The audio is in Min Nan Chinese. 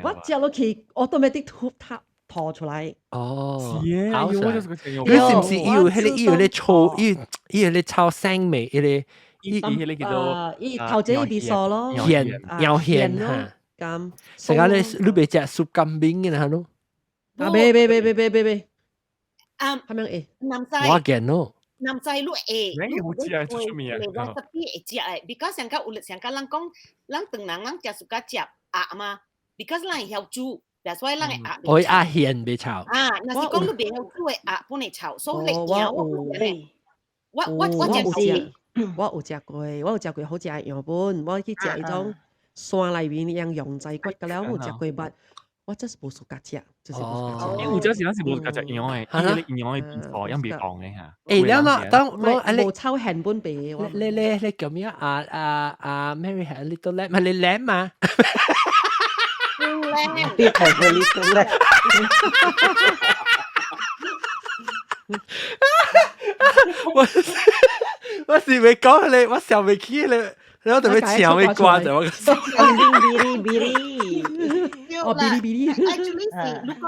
我食落去 automatic 吐吐吐出來。哦，是耶，好我就是個你是毋是伊有彼個伊有咧臭，伊伊有咧臭腥味，彼個伊伊彼個叫做伊頭前味素咯，鹹又鹹哈。咁，成個你你袂食 sup kambing 嘅啦，喏。啊，袂袂袂袂袂袂袂。啊，係咪會？男仔我見咯。男仔你會，你好食啊，出出名啊。 recipe 會食的，because 上個有上個人講，咱唐人咱食 suka 食鴨嘛，because 咱會曉煮，that's why 咱的鴨。我鴨芡袂臭。啊，若是講你袂曉煮的鴨，本會臭，所以你贏我我我我食我有食過，我有食過好食的樣本，我去食彼種山內面養羊仔骨個了，我有食過捌。我真是無 suka 食，就是無 suka 食。因為有陣時咱是無 suka 食羊的，伊個羊的味素，樣袂講的嚇。欸，了咯，當我啊你無臭芡本白。你你你叫咩啊啊啊？Mary had a little lamb，係你 lamb 嘛？ Lamb。你係個 little lamb。我我是未講你，我想未起你，你我特別搶未關就我。嗶哩嗶哩。哦，嗶哩嗶哩。 Actually 是，如果